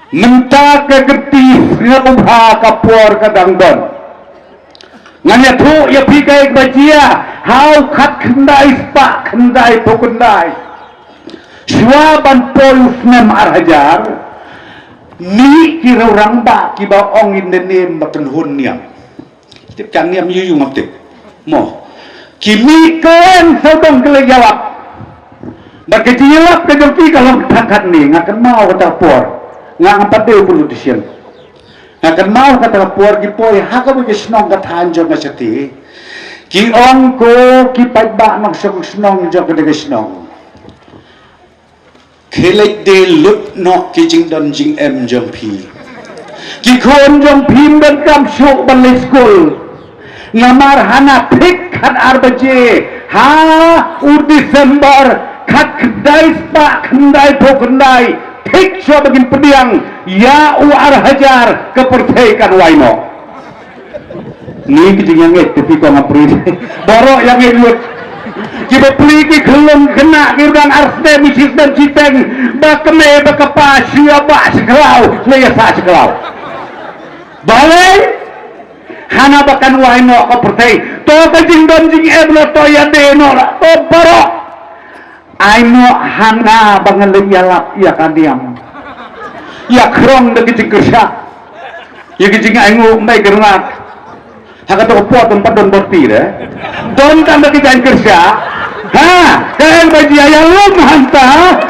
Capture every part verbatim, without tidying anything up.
Mynta ka kti sngewbha ka por ka dang don. Ngan ïathuh ïa phi kaei kaba jia ha u khatkhyndai spah khyndaiphew khyndai. Shuwa ban poi u snem ar hajar, mih ki rangbah kiba ong in the name ba kynhun niam. Tip tang niam ïu ïu ngam tip. Mo. Ki mih kren sawdong ki la ïalap. Bad ka jingïalap ka jong ki ka long tang katne, nga kynmaw kata ka por. Nga ngam pat dei u politician. Nga kynmaw kata ka por ki poi ha kawei ka shnong ka thaiñ jong ka shatei. Ki ong ko ki paidbah nongshong shnong jong kane ka shnong. Khie leit de lut noh ki jingdon jingem jong phi. Ki khun jong phi ym donkam shuh ban leit skul. Namar hana thik khatar baje ha u December khatkhyndai spah khyndaiphew khyndai, thik shuwa ba kin pdiang ïa u ar hajar, ka pyrthei kan wai noh. Ni ki jingïangeit te phi ko ngam pyrthei. Baroh ïangeit lut. Kiba plie ki khyllung khynnah ki dang ar snem shi snem shiteng, ba kmie ba kpa shu ïa bah sha khlaw, ne ïa sah sha khlaw. Balei? Hana ba kan wai noh ka pyrthei. To ka jingdon jingem la to ïa de noh la to baroh. Ai noh hana ba ngan leit ïalap ïa ka niam. Ïa khrong da ka jingkyrshan. Ïa ka jingainguh mei ka rngat. Ha kato ka por ym pat don bor ti de. Don tang da ka jingkyrshan. Ha, kaei ba jia ïa lum hangta,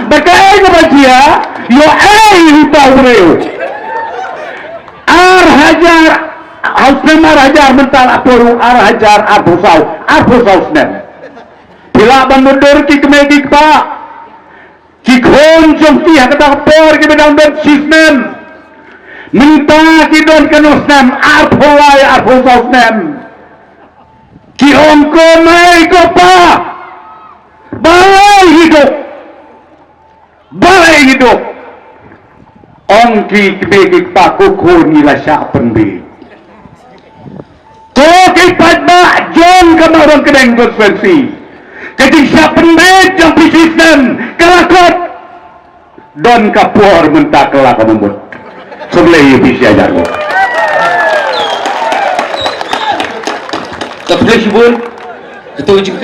da kaei ba jia, ïoh ei uta u briew. Ar hajar, ha u snem ar hajar mynta la poi u ar hajar arphew saw, arphew saw snem. Phi lah ban mutdur ki kmie ki kpa. Ki khun jong phi ha kata ka por kiba dang don shi snem. Mynta ki don kano snem, arphew lai, arphew saw snem. Ki ong ko mei ko pa. Balei hi duk. Balei hi duk. Ong ki kmie ki kpa ko khun ngi la shah pynbeit. Ko ki paidbah jong ka Mawryngkneng constituency. Ka jingshah pynbeit jong phi shi snem ka la kut. Don ka por mynta ka la ka mut. Khublei ïa phi shi hajar nguh. Khublei shibun. Kato jing